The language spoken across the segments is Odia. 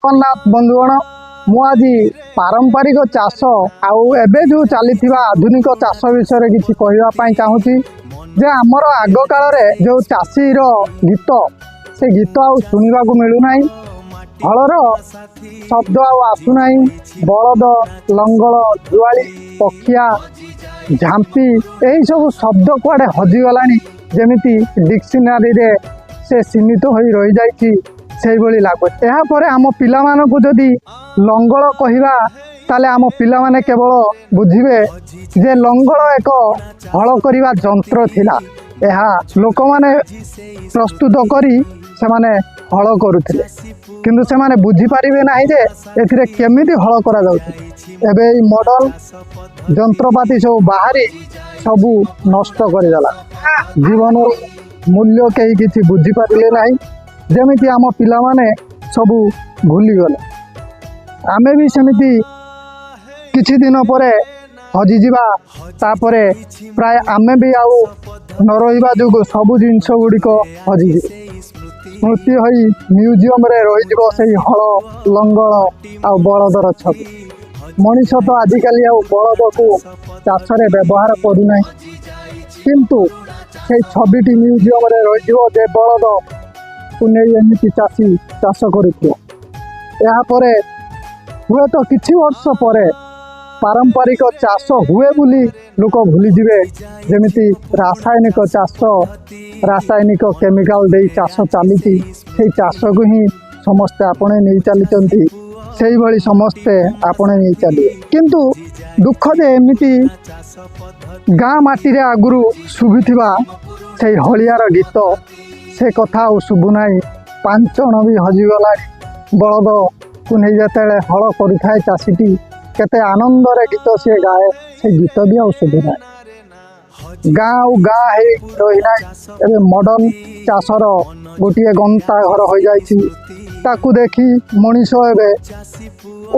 ଜଗନ୍ନାଥ। ବନ୍ଧୁଗଣ, ମୁଁ ଆଜି ପାରମ୍ପରିକ ଚାଷ ଆଉ ଏବେ ଯେଉଁ ଚାଲିଥିବା ଆଧୁନିକ ଚାଷ ବିଷୟରେ କିଛି କହିବା ପାଇଁ ଚାହୁଁଛି ଯେ ଆମର ଆଗ କାଳରେ ଯେଉଁ ଚାଷୀର ଗୀତ, ସେ ଗୀତ ଆଉ ଶୁଣିବାକୁ ମିଳୁନାହିଁ। ହଳର ଶବ୍ଦ ଆଉ ଆସୁନାହିଁ। ବଳଦ, ଲଙ୍ଗଳ, ଜୁଆଳି, ପଖିଆ, ଝାମ୍ପି, ଏହିସବୁ ଶବ୍ଦ କୁଆଡ଼େ ହଜିଗଲାଣି। ଯେମିତି ଡିକ୍ସନାରୀରେ ସେ ସୀମିତ ହୋଇ ରହିଯାଇଛି, ସେଇଭଳି ଲାଗୁଛି। ଏହାପରେ ଆମ ପିଲାମାନଙ୍କୁ ଯଦି ଲଙ୍ଗଳ କହିବା, ତାହେଲେ ଆମ ପିଲାମାନେ କେବଳ ବୁଝିବେ ଯେ ଲଙ୍ଗଳ ଏକ ହଳ କରିବା ଯନ୍ତ୍ର ଥିଲା। ଏହା ଲୋକମାନେ ପ୍ରସ୍ତୁତ କରି ସେମାନେ ହଳ କରୁଥିଲେ, କିନ୍ତୁ ସେମାନେ ବୁଝିପାରିବେ ନାହିଁ ଯେ ଏଥିରେ କେମିତି ହଳ କରାଯାଉଛି। ଏବେ ଏଇ ମଡ଼େଲ ଯନ୍ତ୍ରପାତି ସବୁ ବାହାରି ସବୁ ନଷ୍ଟ କରିଦେଲା। ଜୀବନର ମୂଲ୍ୟ କେହି କିଛି ବୁଝିପାରିଲେ ନାହିଁ। ଯେମିତି ଆମ ପିଲାମାନେ ସବୁ ଭୁଲିଗଲେ, ଆମେ ବି ସେମିତି କିଛି ଦିନ ପରେ ହଜିଯିବା। ତାପରେ ପ୍ରାୟ ଆମେ ବି ଆଉ ନ ରହିବା ଯୋଗୁଁ ସବୁ ଜିନିଷ ଗୁଡ଼ିକ ହଜିଯିବ, ସ୍ମୃତି ହୋଇ ମ୍ୟୁଜିୟମରେ ରହିଯିବ ସେଇ ହଳ, ଲଙ୍ଗଳ ଆଉ ବଳଦର ଛବି। ମଣିଷ ତ ଆଜିକାଲି ଆଉ ବଳଦକୁ ଚାଷରେ ବ୍ୟବହାର କରୁନାହିଁ, କିନ୍ତୁ ସେଇ ଛବିଟି ମ୍ୟୁଜିୟମରେ ରହିଯିବ ଯେ ବଳଦକୁ ନେଇ ଏମିତି ଚାଷୀ ଚାଷ କରୁଥିଲା। ଏହାପରେ ହୁଏତ କିଛି ବର୍ଷ ପରେ ପାରମ୍ପରିକ ଚାଷ ହୁଏ ବୋଲି ଲୋକ ଭୁଲିଯିବେ। ଯେମିତି ରାସାୟନିକ ଚାଷ, ରାସାୟନିକ କେମିକାଲ ଦେଇ ଚାଷ ଚାଲିଛି, ସେଇ ଚାଷକୁ ହିଁ ସମସ୍ତେ ଆପଣେଇ ନେଇ ଚାଲିଛନ୍ତି। ସେଇଭଳି ସମସ୍ତେ ଆପଣେଇ ନେଇ ଚାଲିବେ। କିନ୍ତୁ ଦୁଃଖ ଯେ ଏମିତି ଗାଁ ମାଟିରେ ଆଗରୁ ଶୁଭୁଥିବା ସେଇ ହଳିଆର ଗୀତ, ସେ କଥା ଆଉ ଶୁଭୁନାହିଁ। ପାଞ୍ଚଣ ବି ହଜିଗଲାଣି। ବଳଦକୁ ନେଇ ଯେତେବେଳେ ହଳ କରୁଥାଏ ଚାଷୀଟି, କେତେ ଆନନ୍ଦରେ ଗୀତ ସିଏ ଗାଏ, ସେ ଗୀତ ବି ଆଉ ଶୁଭୁନାହିଁ। ଗାଁ ଆଉ ଗାଁ ହେଇ ରହିନାହିଁ। ଏବେ ମଡ଼ର୍ଣ୍ଣ ଚାଷର ଗୋଟିଏ ଗନ୍ତା ଘର ହୋଇଯାଇଛି। ତାକୁ ଦେଖି ମଣିଷ ଏବେ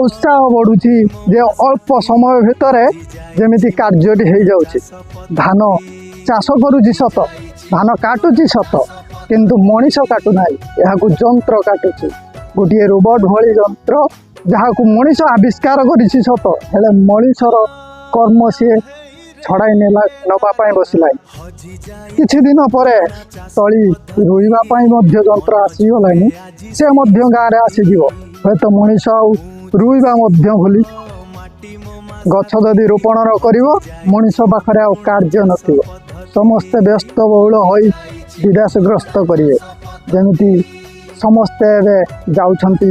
ଉତ୍ସାହ ବଢ଼ୁଛି ଯେ ଅଳ୍ପ ସମୟ ଭିତରେ ଯେମିତି କାର୍ଯ୍ୟଟି ହେଇଯାଉଛି। ଧାନ ଚାଷ କରୁଛି ସତ, ଧାନ କାଟୁଛି ସତ, କିନ୍ତୁ ମଣିଷ କାଟୁନାହିଁ, ଏହାକୁ ଯନ୍ତ୍ର କାଟୁଛି। ଗୋଟିଏ ରୋବଟ ଭଳି ଯନ୍ତ୍ର, ଯାହାକୁ ମଣିଷ ଆବିଷ୍କାର କରିଛି ସତ, ହେଲେ ମଣିଷର କର୍ମ ସିଏ ଛଡ଼ାଇ ନେବା ପାଇଁ ବସିଲାଣି। କିଛି ଦିନ ପରେ ତଳି ରୋଇବା ପାଇଁ ମଧ୍ୟ ଯନ୍ତ୍ର ଆସିଗଲାଣି, ସେ ମଧ୍ୟ ଗାଁରେ ଆସିଯିବ। ହୁଏତ ମଣିଷ ଆଉ ରୋଇବା ମଧ୍ୟ ଭୁଲି, ଗଛ ଯଦି ରୋପଣ ନ କରିବ, ମଣିଷ ପାଖରେ ଆଉ କାର୍ଯ୍ୟ ନଥିବ। ସମସ୍ତେ ବ୍ୟସ୍ତ ବହୁଳ ହୋଇ ବିଦେଶଗ୍ରସ୍ତ କରିବେ, ଯେମିତି ସମସ୍ତେ ଏବେ ଯାଉଛନ୍ତି।